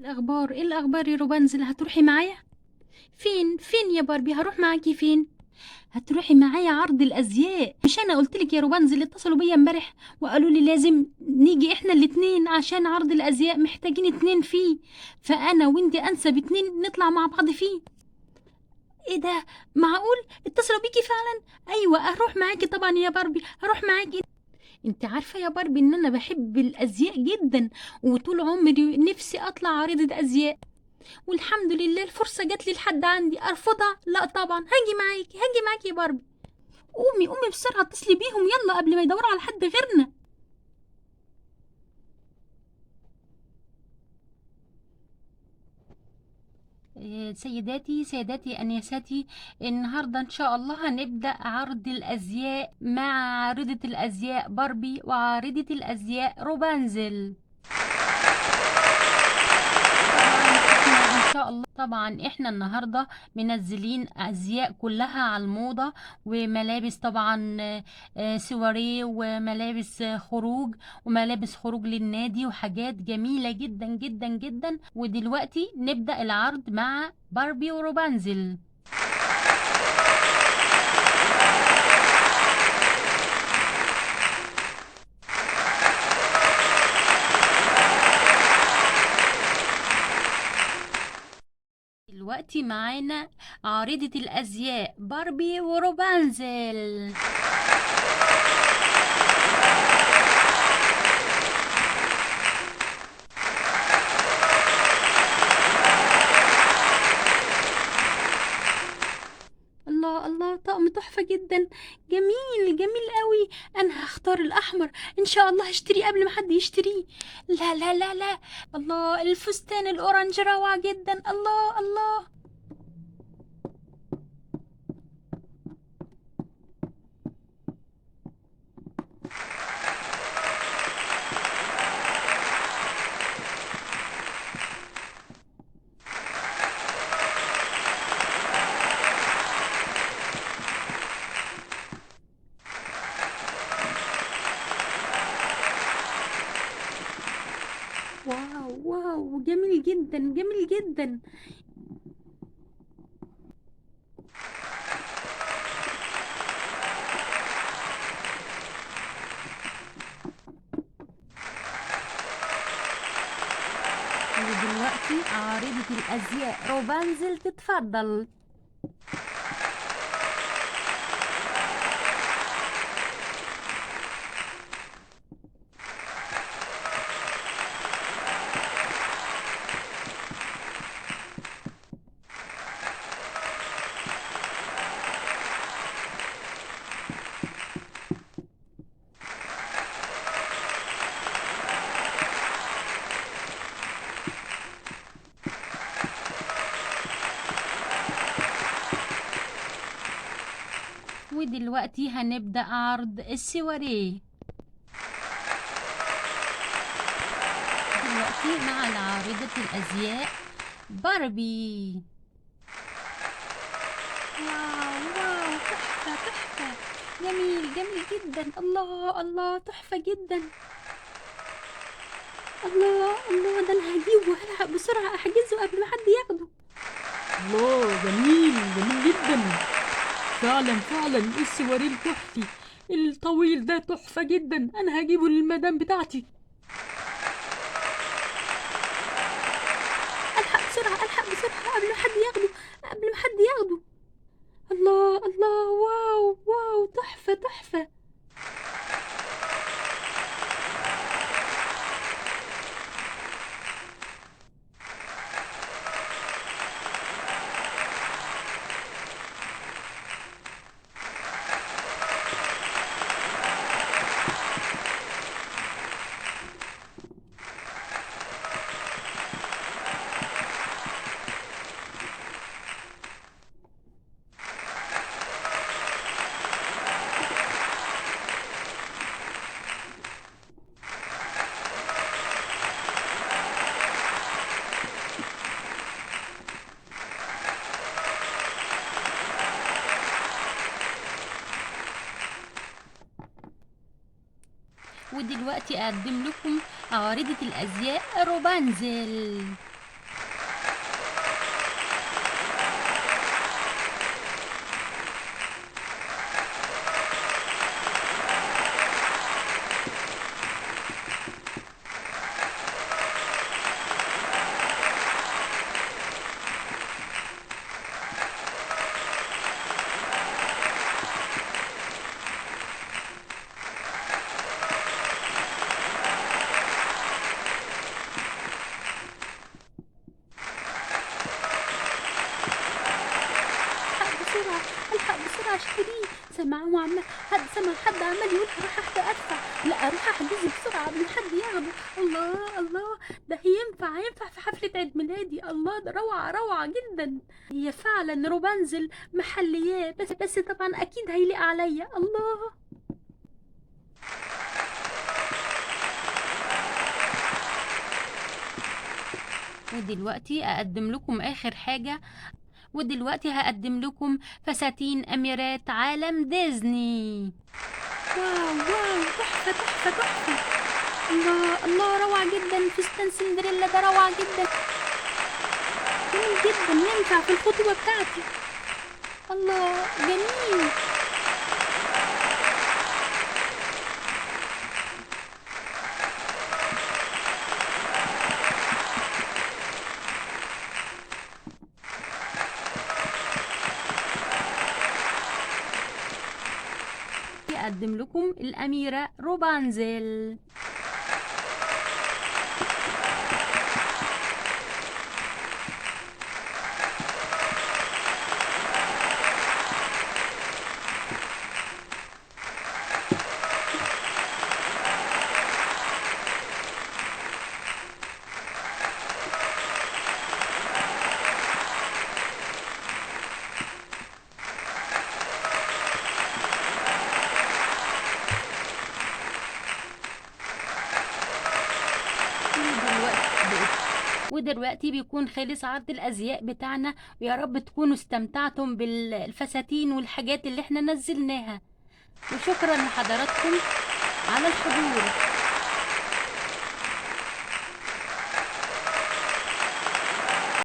الأخبار إيه الأخبار يا روبانزل؟ هتروحي معايا؟ فين فين يا باربي؟ هروح معاكي فين؟ هتروحي معايا عرض الأزياء. مش أنا قلتلك يا روبانزل اتصلوا بيا امبارح وقالوا لي لازم نيجي احنا الاتنين عشان عرض الأزياء محتاجين اتنين فيه، فأنا وانتي أنسب اتنين نطلع مع بعض فيه. ايه ده؟ معقول اتصلوا بيكي فعلا؟ ايوه هروح معاكي طبعا يا باربي، هروح معاكي. انت عارفه يا باربي ان انا بحب الازياء جدا، وطول عمري نفسي اطلع عارضه ازياء، والحمد لله الفرصة جات لي لحد عندي. ارفضها؟ لا طبعا، هاجي معاكي، هاجي معاكي يا باربي. قومي قومي بسرعة اتصلي بيهم يلا قبل ما يدوروا على حد غيرنا. سيداتي سادتي انساتي، النهارده ان شاء الله هنبدا عرض الازياء مع عارضه الازياء باربي وعارضه الازياء روبانزل. ان شاء الله طبعا احنا النهارده منزلين ازياء كلها على الموضة، وملابس طبعا سواريه، وملابس خروج، وملابس خروج للنادي، وحاجات جميلة جدا جدا جدا. ودلوقتي نبدا العرض مع باربي وروبانزل. دلوقتي معانا عارضة الأزياء باربي وروبانزل. الله الله، طقم تحفة جدا، جميل جميل قوي. انا هختار الاحمر ان شاء الله، هشتريه قبل ما حد يشتريه. لا لا لا لا، الله، الفستان ال orange روعة جدا. الله الله. wow wow، جميل جدا جميل جدا. ودلوقتي عارضة الأزياء روبانزل تتفضل. ودلوقتي هنبدأ عرض السواريه. دلوقتي مع العارضة الأزياء باربي. wow wow، تحفة تحفة، جميل جميل جدا. الله الله، تحفة جدا. الله الله، ده انا هجيبه، هلحق بسرعة احجزه قبل ما حد ياخده. الله، جميل جميل جدا فعلا فعلا. السواريه الكحلي الطويل ده تحفة جدا، انا هجيبه للمدام بتاعتي. الحق بسرعة، الحق بسرعة قبل ما حد ياخده، قبل ما حد ياخده. الله الله، wow wow، تحفة تحفة. ودلوقتي أقدم لكم عارضة الأزياء روبانزل. اشتريه. سامعه عم حد، سامع حد عمال يقول هروح ادفع، لا اروح احجزه بسرعة قبل حد ياخده. الله الله، ده هينفع في حفلة عيد ميلادي. الله ده روعه روعه جدا. هي فعلا روبانزل محلياه، بس طبعا اكيد هيليق عليا. الله. ودلوقتي اقدم لكم اخر حاجة، ودلوقتي هقدم لكم فساتين اميرات عالم ديزني. wow wow، تحفة تحفة تحفة. الله الله، روعه جدا. فستان سندريلا ده روعه جدا، جميل جدا، ينفع في الخطوبة بتاعتي. الله جميل. أقدم لكم الأميرة روبانزل. ودلوقتي بيكون خلص عرض الأزياء بتاعنا، ويا رب تكونوا استمتعتم بالفساتين والحاجات اللي احنا نزلناها. وشكرا لحضراتكم على الحضور.